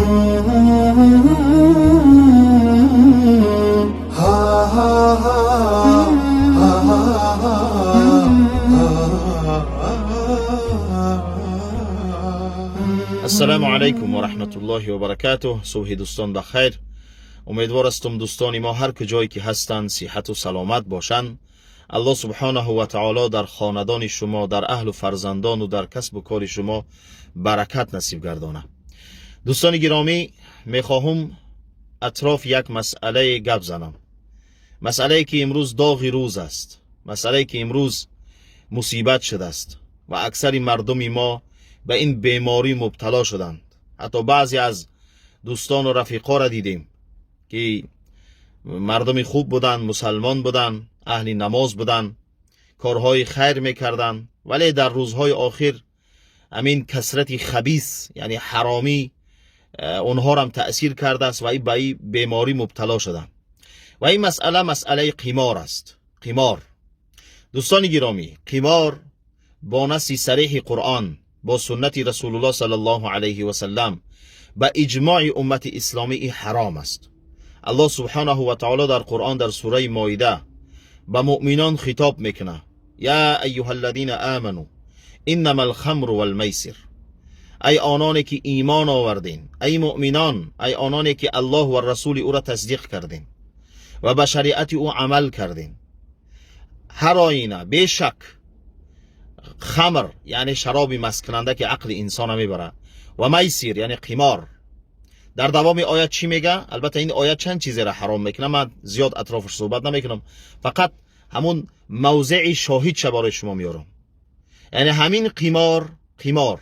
Ассалому алайкум ва раҳматуллоҳи ва баракатуҳ. Субҳи дӯстон ба хайр. Умедвор ҳастам, дӯстони мо ҳар куҷое ки ҳастанд, сиҳату саломат бошанд. Аллоҳ субҳонаҳу ва таоло дар хонадони шумо, дар аҳлу фарзандону дар касбу кори шумо баракат насиб гардона. Дӯстони гиромӣ, мехоҳум атроф як масъалае гап занам, масъалае ки имрӯз доғи рӯз аст, масъалае ки имрӯз мусибат шудааст ва аксари мардуми мо ба ин беморӣ мубтало шуданд. Ҳатто баъзе аз дӯстону рафиқоро дидем, ки мардуми хуб буданд, мусалмон буданд, аҳли намоз буданд, корҳои хайр мекарданд, вале дар рӯзҳои охир ҳамин касрати хабис, яъне ҳаромӣ, онҳорам таъсир кардааст ва ба ин беморӣ мубтало шуданд. Ва ин масъала масъалаи қимор аст. Қимор, дӯстони гиромӣ, қимор бо насси сареҳи Қуръон, бо суннати Расулуллоҳ саллаллоҳу алайҳи васаллам, ба иҷмои уммати исломӣ ин ҳаром аст. Аллоҳ субҳонаҳу ва таоло дар Қуръон, дар сураи Моида ба муъминон хитоб мекунад: «Я айюҳа аллазина аману иннама алхамру валмайсир». Ай ононе ки имон овардин, ай муъминон, ай ононе ки Аллоҳ ва расули ӯро тасдиқ кардин ва ба шариати ӯ амал кардин, ҳар оина бешак хамр, яъне шароби масткунанда, ки ақли инсона мебарад, ва майсир, яъне қимор. Дар давоми оят чӣ мега? Албатта, ин оят чанд чизеро ҳаром мекунад, ман зиёд атрофаш суҳбат намекунам, фақат ҳамун мавзеи шоҳидша барои шумо меорам. Яъне ҳамин қимор, қимор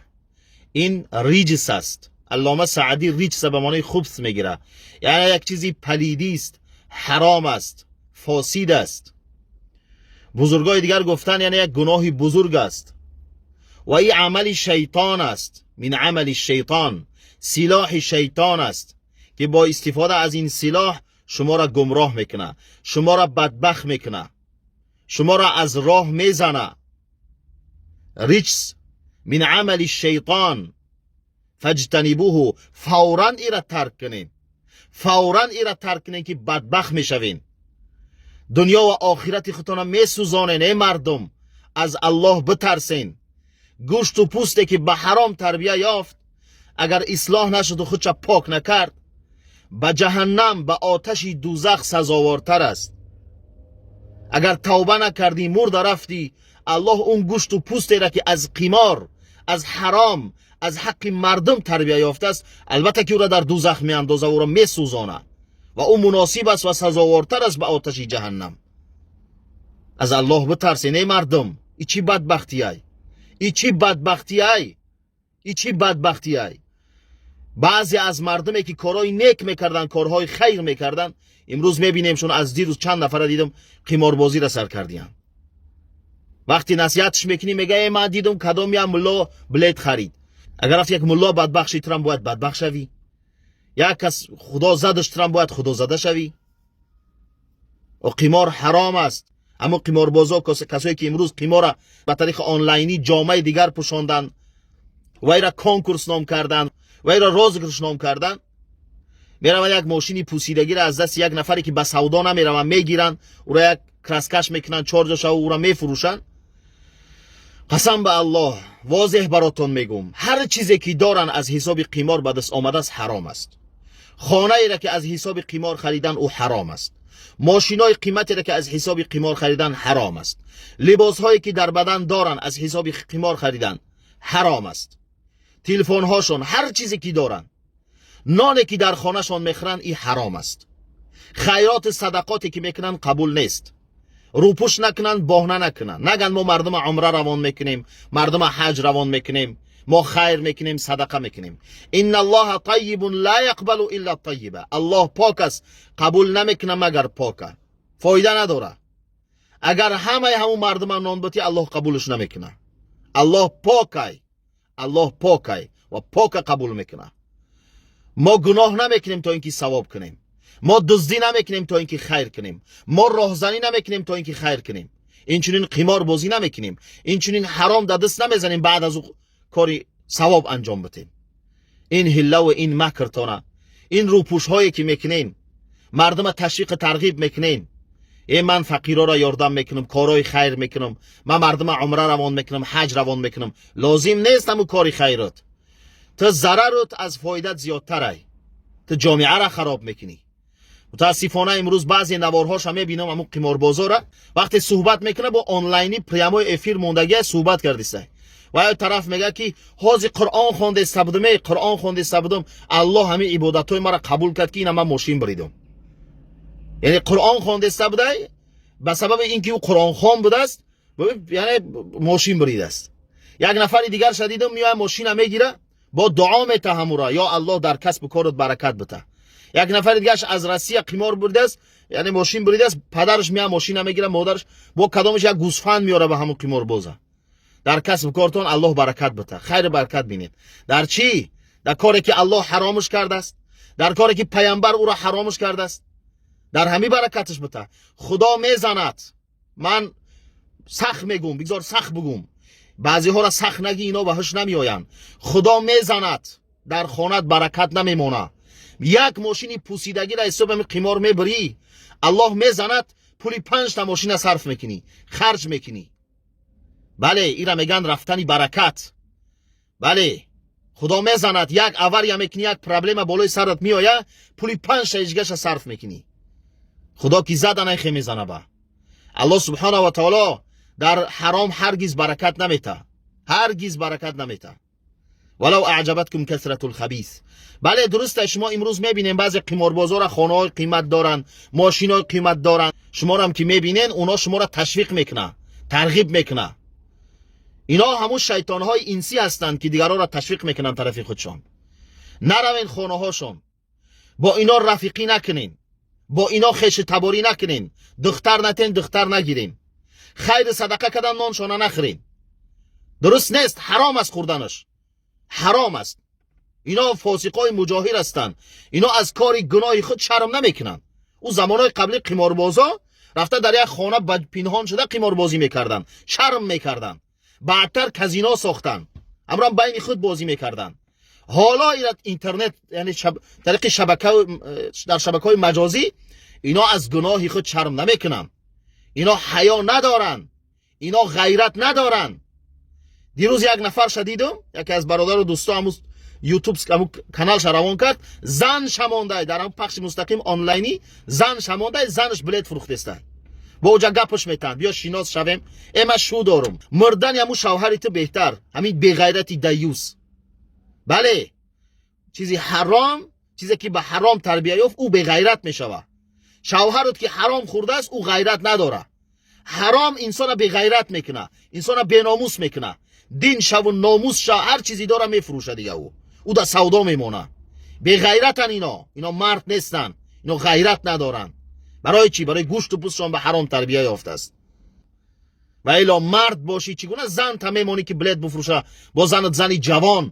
ин риҷс аст. Аллома Саъдӣ риҷса ба маънои хубс мегирад, яъне як чизи палидист, ҳаром аст, фосид аст. Бузургои дигар гуфтанд, яъне як гуноҳи бузург аст ва ин амали шайтон аст, мин амали шайтон, силоҳи шайтон аст, ки бо истифода аз ин силоҳ шуморо гумроҳ мекунад, шуморо бадбахт мекунад, шуморо аз роҳ мезана. Риҷс мин амали шайтон фаҷтанибуҳу. Фавран ира тарк кунем, фавран ира тарк кунем, ки бадбахт мешавем, дунё ва охирати худтона месӯзонен. Эй мардум, аз Аллоҳ битарсен. Гӯшту пӯсте ки ба ҳаром тарбия ёфт, агар ислоҳ нашуду худша пок накард, ба ҷаҳаннам, ба оташи дузах сазовортар аст. Агар тавба накардӣ, мурда рафтӣ, Аллоҳ он гӯшту пӯстера, ки аз қимор, аз ҳаром, аз ҳаққи мардум тарбия ёфтааст, албатта ки ӯра дар дузах меандоза, ӯро месӯзона ва ӯ муносиб аст ва сазовортар аст ба оташи ҷаҳаннам. Аз Аллоҳ битарсен, эй мардум. И чӣ бадбахтиай, и чӣ бадбахтиай, и чӣ бадбахтиай! Баъзе аз мардуме ки корҳои нек мекарданд, корҳои хайр мекарданд, имрӯз мебинемшон, аз дирӯз чанд нафара дидам, қиморбозиро сар кардиянд. Вақте насиҳатш мекунӣ, мега: «Э, ман дидум, кадом як мулло билет харид». Агар рафт як мулло бадбахт ши, турам бояд бадбахт шавӣ. Як кас худо задаш, турам бояд худозада шавӣ. О, қимор ҳаром аст. Аммо қиморбозо, касое ки имрӯз қимора ба тариқи онлайнӣ ҷомаи дигар пӯшонданд, вайра конкурс ном карданд, вайра розыгрыш ном карданд, мераванд, як мошини пусидагиро аз дасти як нафаре, ки ба савдо намераванд, мегиранд, ӯро як краскаш мекунанд, чор ҷо шава, ӯро мефурӯшанд. Қасам ба Аллоҳ, возеҳ баротон мегӯм: ҳар чизе ки доранд, аз ҳисоби қимор ба даст омадааст, ҳаром аст. Хонаеро ки аз ҳисоби қимор харидан, ӯ ҳаром аст. Мошинои қиматеро ки аз ҳисоби қимор харидан, ҳаром аст. Либосҳое ки дар бадан доранд, аз ҳисоби қимор харидан, ҳаром аст. Телефонҳошон, ҳар чизе ки доранд, ноне ки дар хонашон мехӯранд, и ҳаром аст. Хайроту садақоте ки мекунанд, қабул нест. Рӯпӯш накунанд, боҳна накунанд, наганд: «Мо мардума умра равон мекунем, мардума ҳаҷ равон мекунем, мо хайр мекунем, садақа мекунем». Инналлоҳа тайибун ла яқбалу илла тайиба. Аллоҳ пок аст, қабул намекунад, магар пока. Фоида надора. Агар ҳамаи ҳамун мардума нон бутӣ, Аллоҳ қабулш намекунад. Аллоҳ покай, Аллоҳ покай ва пока қабул мекунад. Мо гуноҳ намекунем, то ин ки савоб кунем. Мо дуздӣ намекунем, то ин ки хайр кунем. Мо роҳзанӣ намекунем, то ин ки хайр кунем. Инчунин қиморбозӣ намекунем, инчунин ҳаром дар даст намезанем, баъд аз ӯ кори савоб анҷом битем. Ин ҳиллаву ин макртона, ин рӯпӯшҳое ки мекунен, мардума ташвиқу тарғиб мекунен: «Э, ман фақирора ёрдам мекунам, корҳои хайр мекунам, ман мардума умра равон мекунам, ҳаҷ равон мекунам». Лозим нест ҳамун кори хайрот. Ту зарарут аз фоидат зиёдтарай, ту ҷомеаро хароб мекунӣ. Мутаассифона, имрӯз баъзе наворҳоша мебинам, ҳамун қиморбозора вақте суҳбат мекуна, бо онлайни прямой эфир мондагия суҳбат кардиста ва як тараф мега, ки ҳозир Қуръон хондеста будум, эй, Қуръон хондеста будум, Аллоҳ ҳамин ибодатҳои маро қабул кард, ки ина ман мошин буридум. Яъне Қуръон хондеста будай, ба сабаби ин ки ӯ қуръонхон будааст, яъне мошин буридааст. Як нафари дигарша дидум, меоя, мошина мегира, бо дуо мета ҳамура: «Ё Аллоҳ, дар касбу корот баракат бита». Як нафари дигараш аз Россия қимор буридааст, яъне мошин буридааст, падараш мея, мошина мегира, модараш бо кадомаш як гӯсфанд меёра ба ҳамун қиморбоза: «Дар касбу кортон Аллоҳ баракат бита, хайру баракат бинед». Дар чӣ? Дар коре ки Аллоҳ ҳаромаш кардааст, дар коре ки паямбар ӯро ҳаромаш кардааст, дар ҳамин баракаташ бита. Худо мезанад. Ман сахт мегум, бигзор сахт бугум, баъзеҳоро сахт нагӣ, ино ба ҳуш намеоянд. Худо мезанад, дар хонат баракат намемона. Як мошини пусидагиро ҳисоб ҳами қимор мебирӣ, Аллоҳ мезанад, пули панҷта мошина сарф мекунӣ, харҷ мекунӣ. Бале, ира мегӯянд рафтани баракат. Бале, Худо мезанад, як авария мекунӣ, як проблема болои сарат меоя, пули панҷта ҳеҷгаша сарф мекунӣ. Худо ки зада, найхе мезана ба. Аллоҳ субҳонав ва таоло дар ҳаром ҳаргиз баракат намета, ҳаргиз баракат намета. Валав аъҷабаткум касратул хабис. Бале, дуруста, шумо имрӯз мебинем, баъзе қиморбозора хонаҳои қимат доранд, мошинои қимат доранд. Шуморам ки мебинен, оно шуморо ташвиқ мекуна, тарғиб мекуна. Ино ҳамун шайтонҳои инсӣ ҳастанд, ки дигарҳоро ташвиқ мекунанд тарафи худшон. Наравен хонаҳошон, бо ино рафиқӣ накунен, бо ино хеши таборӣ накунен, духтар натен, духтар нагирен, хайри садақа кардан ноншона нахӯрен. Дуруст нест, ҳаром аст, хӯрданаш ҳаром аст. Ино фосиқои муҷоҳир ҳастанд, ино аз кори гуноҳи худ шарм намекунанд. Ӯ замонҳои қаблӣ қиморбозо рафта дар як хона пинҳон шуда қиморбозӣ мекарданд, шарм мекарданд. Баъдтар казино сохтанд, ҳамроҳ байни худ бозӣ мекарданд. Ҳоло ира интернет, яъне тариқи шабака, дар шабакаҳои маҷозӣ ино аз гуноҳи худ шарм намекунанд. Ино ҳаё надоранд, ино ғайрат надоранд. Дирӯз як нафарша дидум, яке аз бародару дӯсто ҳамун Ютуб ҳамун каналша равон кард, зан шамондай дар ҳамун пахши мустақим онлайнӣ, зан шамондай, занаш билет фурӯхтестай. Бо оҷа гапаш метаҳанд: «Биё, шинос шавем». Э, ман шу дорум, мурдани ҳамун шавҳари ту беҳтар, ҳамин беғайрати даюс. Бале, чизи ҳаром, чизе ки ба ҳаром тарбия ёфт, ӯ беғайрат мешавад. Шавҳарот ки ҳаром хӯрдааст, ӯ ғайрат надорад. Ҳаром инсона беғайрат мекуна, инсона беномус мекуна. Дин шаву номус ша, ҳар чизи дора мефурӯша, дига ӯ дар савдо мемона. Беғайратан ино, ино мард нестанд, ино ғайрат надоранд. Барои чӣ? Барои гӯшту пӯстшон ба ҳаром тарбия ёфтааст. Ва ило мард бошӣ, чӣ гуна зан та мемонӣ, ки билет буфурӯша? Бо занат, зани ҷавон,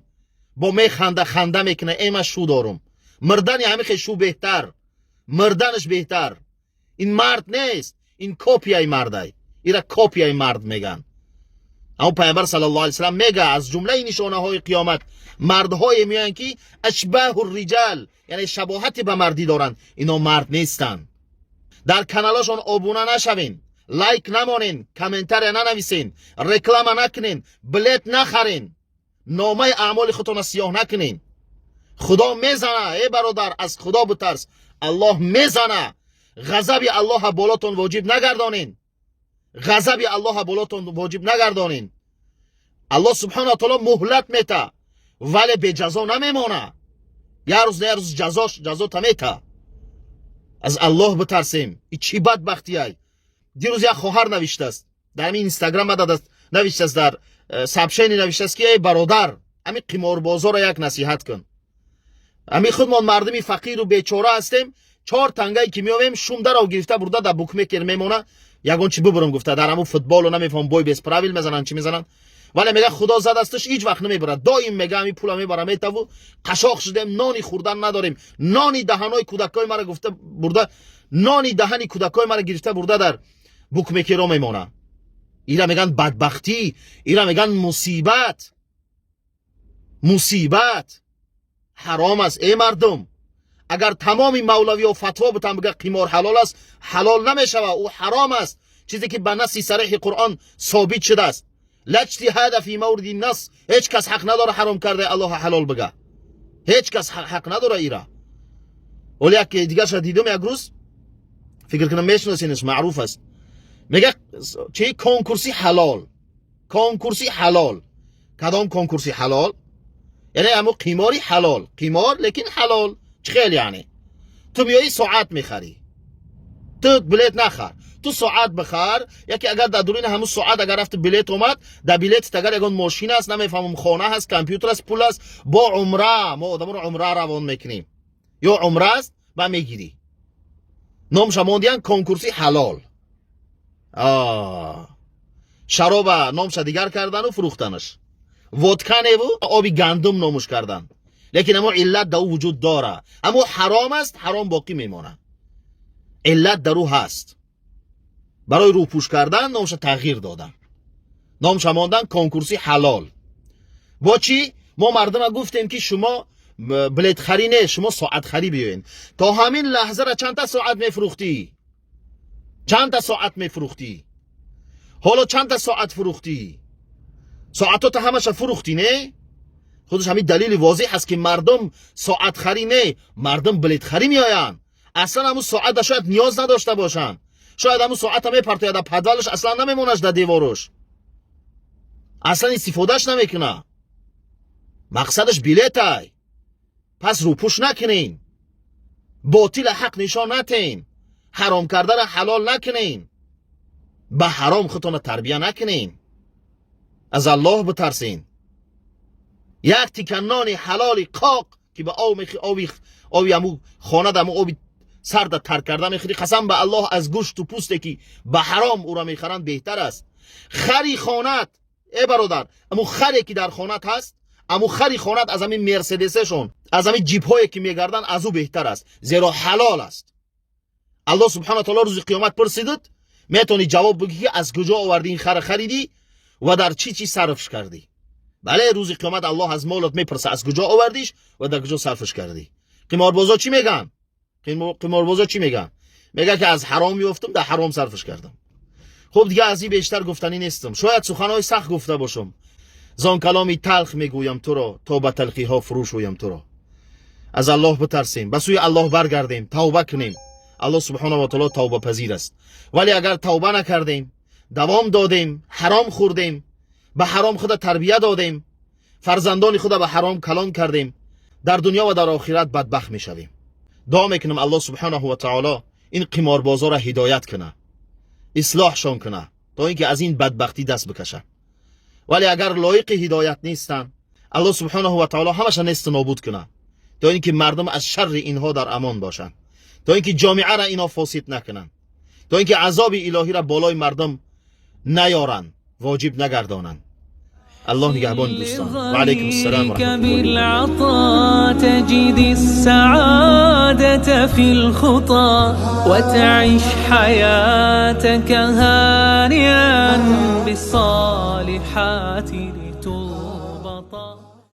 бо механда, ханда мекуна: «Э, ман шу дорум». Мурдани ҳамихе шу беҳтар, мурданаш беҳтар. Ин мард нест, ин копияи мардай, ира копияи мард меган. Аммо Пайғамбар саллаллоҳу алайҳи васаллам мега, аз ҷумлаи нишонаҳои қиёмат мардҳое меоянд, ки ашбаҳу риҷал, яъне шабоҳате ба мардӣ доранд, ино мард нестанд. Дар каналашон обуна нашавен, лайк намонен, комментария нанависен, реклама накунен, билет нахарен, номаи аъмоли худтона сиёҳ накунен. Худо мезана. Э бародар, аз Худо бутарс, Аллоҳ мезана. Ғазаби Аллоҳа болотон воҷиб нагардонен, ғазаби Аллоҳа болотон воҷиб нагардонен. Аллоҳ субҳана таоло муҳлат мета, вале беҷазо намемона. Як рӯз на як рӯз ҷазота мета. Аз Аллоҳ битарсем. И чӣ бадбахтияй! Дирӯз як хоҳар навиштааст дар ҳамин Инстаграм, дадааст, навиштааст, дар сообщение навиштааст, ки эй бародар, ҳамин қиморбозоро як насиҳат кун. Ҳамин худмон мардуми фақиру бечора ҳастем, чор тангае ки меовем, шумдаро гирифта бурда дар букмекер мемона, ягон чи бубурам гуфта, дар ҳамун футболу намефаҳмам, бой без правил мезананд, чӣ мезананд. Вале мега, Худо задасташ, ҳеҷ вақт намебарад, доим мега, ҳамин пула мебара метаву. Қашоқ шудем, нони хӯрдан надорем, нони даҳанои кӯдакҳои мара гуфта бурда, нони даҳани кӯдакҳои мара гирифта бурда дар букмекеро мемона. Ира меган бадбахтӣ, ира меган мусибат, мусибат. Ҳаром аст, эй мардум. Агар тамоми мавлавиё фатво бутан, бига қимор ҳалол аст, ҳалол намешава, ӯ ҳаром аст. Чизе ки ба насси сареҳи Қуръон собит шудааст. لا اجتهاد في مورد النص. Ҳеҷ кас ҳақ надора ҳаром кардаи Аллоҳа ҳалол бига. Ҳеҷ кас ҳақ надора ира. Оли як дигарша дидум як рӯз, фикр кунам, мешиносинаш, маъруф аст. Мега чи конкурси ҳалол, конкурси ҳалол. Кадом конкурси ҳалол? Яъне ҳамо қимори ҳалол, қимор, лекин ҳалол. Чӣ хел? Яъне ту меоӣ, соат мехарӣ, ту билет нахар, ту соат бихар. Яке агар дар дуруни ҳамун соат агар рафти билет омад, дар билетит агар ягон мошин аст, намефаҳмам, хона ҳаст, компютер аст, пул аст, бо умра, мо одаморо умра равон мекунем, ё умра аст, ба мегирӣ. Номша мондиян конкурси ҳалол. Шароба номша дигар кардану фурӯхтанаш, водка неву оби гандум номуш кардан, лекин амо иллат дар ӯ вуҷуд дора. Амо ҳаром аст, ҳаром боқӣ мемонад, иллат дар ӯ ҳаст. Барои рӯпӯш кардан номша тағйир додан, номша мондан конкурси ҳалол. Бо чӣ мо мардума гуфтем, ки шумо билетхарӣ не, шумо соатхарӣ биёен. То ҳамин лаҳзара чандта соат мефурӯхтӣ? Чандта соат мефурӯхтӣ? Ҳоло чандта соат фурӯхтӣ? Соатота ҳамаша фурӯхтӣ, не? Худаш ҳамин далели возеҳ аст, ки мардум соатхарӣ не, мардум билетхарӣ меоянд. Аслан ҳамун соата шояд ниёз надошта бошанд, шояд ҳамун соата мепартояд дар подвалаш, аслан намемонаш дар деворуш, аслан истифодаш намекуна, мақсадаш билетай. Пас рӯпӯш накунен, ботила ҳақ нишон натен, ҳаром кардара ҳалол накунен, ба ҳаром худтона тарбия накунен, аз Аллоҳ битарсен. Як тика нони ҳалоли қоқ, ки ба об мехи, оби ҳаму хонада, ҳаму оби сарда тар карда мехӯрӣ, қасам ба Аллоҳ, аз гӯшту пӯсте, ки ба ҳаром ӯра мехаранд, беҳтар аст. Хари хонат, э бародар, аму харе, ки дар хонат ҳаст, аму хари хонат аз ҳамин мерседесешон, аз ҳамин ҷипҳое, ки мегарданд, аз ӯ беҳтар аст, зеро ҳалол аст. Аллоҳ субҳана таоло рӯзи қиёмат пурсидуд, метавонӣ ҷавоб бигӣ, ки аз куҷо овардӣ ин хара, харидӣ ва дар чӣ чиз сарфш кардӣ? Бале, рӯзи қиёмат Аллоҳ аз молот мепурса, аз куҷо овардиш ва дар куҷо сарфш кардӣ. Қиморбозо чӣ мегӯянд? Қиморбозо чӣ мегӯянд? Мега, ки аз ҳаром ёфтам, дар ҳаром сарфш кардам. Хуб, дига аз ин бештар гуфтанӣ нестам. Шояд суханҳои сахт гуфта бошам. Зон каломи талх мегӯям туро, то ба талхиҳо фурӯ шӯям туро. Аз Аллоҳ битарсем, ба сӯи Аллоҳ баргардем, тавба кунем. Аллоҳ субҳонаву ва таоло тавбапазир аст. Вале агар тавба накардем, давом додем, ҳаром хӯрдем, ба ҳаром худа тарбия додем, фарзандони худа ба ҳаром калон кардем, дар дунё ва дар охират бадбахт мешавем. Дуо мекунам, Аллоҳ субҳонаҳу ва таоло ин қиморбозоро ҳидоят куна, ислоҳшон куна, то ин ки аз ин бадбахтӣ даст бикашанд. Вале агар лоиқи ҳидоят нестанд, Аллоҳ субҳонаҳу ва таоло ҳамаша несту нобуд куна, то ин ки мардум аз шарри инҳо дар амон бошанд, то ин ки ҷомиара инҳо фосид накунанд, то ин ки азоби илоҳира болои мардум наёранд, воҷиб нагардонанд. Аллоҳ нигаҳбони дӯстон. Ва алайкум ассалом ва раҳматуллоҳи. بالعطاء تجد السعادة في الخطى، وتعش حياتك هانئا بالصالحات.